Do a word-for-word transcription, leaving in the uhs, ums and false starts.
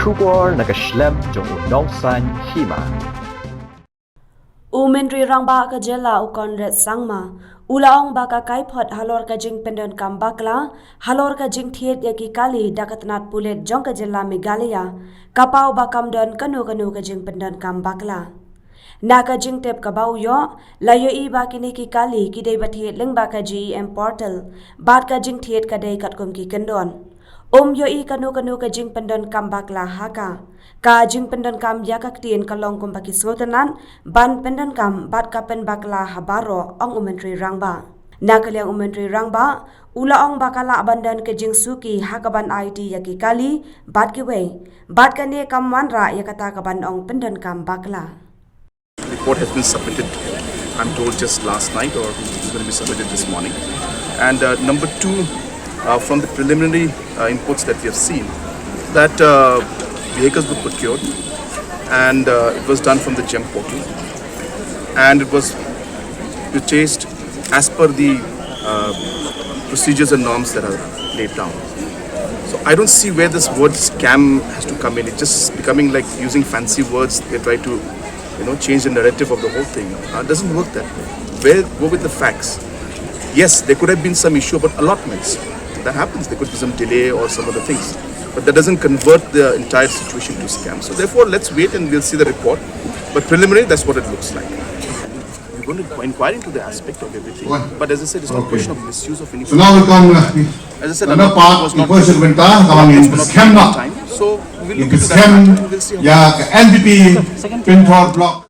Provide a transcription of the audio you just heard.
Khubor na ka shlem jong u nongsan hima. U Myntri Rangbah ka jylla u Conrad Sangma u la ong ba ka kaiphod halor ka jingpyndonkam bakla halor ka jingthied ïa ki kali da ka tnat pulit jong ka jylla Meghalaya ka paw ba kam don kano kano ka jingpyndonkam bakla. Na ka jingtip kaba u ïoh, la ïohi ba kine ki kali ki dei ba thied lyngba ka J E M portal bad ka jingthied ka dei katkum ki kyndon. Um ïohi kano kano ka jingpyndonkam bakla ha ka. Ka jingpyndonkam ïa ka ktien ka long kumba ki sngewtynnat ban pyndonkam bad ka pynbakla ha baroh, ong u Myntri Rangbah. Na ka liang u Myntri Rangbah u la ong ba ka lah ban don ka jingsuki ha kaban aiti ïa ki kali bad kiwei bad kane kam wanrah ïa kata kaban ong pyndonkam bakla. Report has been submitted, I'm told, just last night, or it's going to be submitted this morning. And uh, number two, uh, from the preliminary uh, inputs that we have seen, that uh, vehicles were procured and uh, it was done from the J E M portal and it was purchased as per the uh, procedures and norms that are laid down. So I don't see where this word scam has to come in. It's just becoming like using fancy words. They try to, you know, change the narrative of the whole thing. Uh, it doesn't work that way. Where, go with the facts. Yes, there could have been some issue about allotments. That happens. There could be some delay or some other things. But that doesn't convert the entire situation to scam. So therefore, let's wait and we'll see the report. But preliminary, that's what it looks like. We're going to inquire into the aspect of everything. But as I said, it's not a question of misuse of any. So now we come, uh, as I said, the part, the question went down, the one in the scam now. So we will look into that matter. We'll see how. Yeah, the N P P, Pynthor block.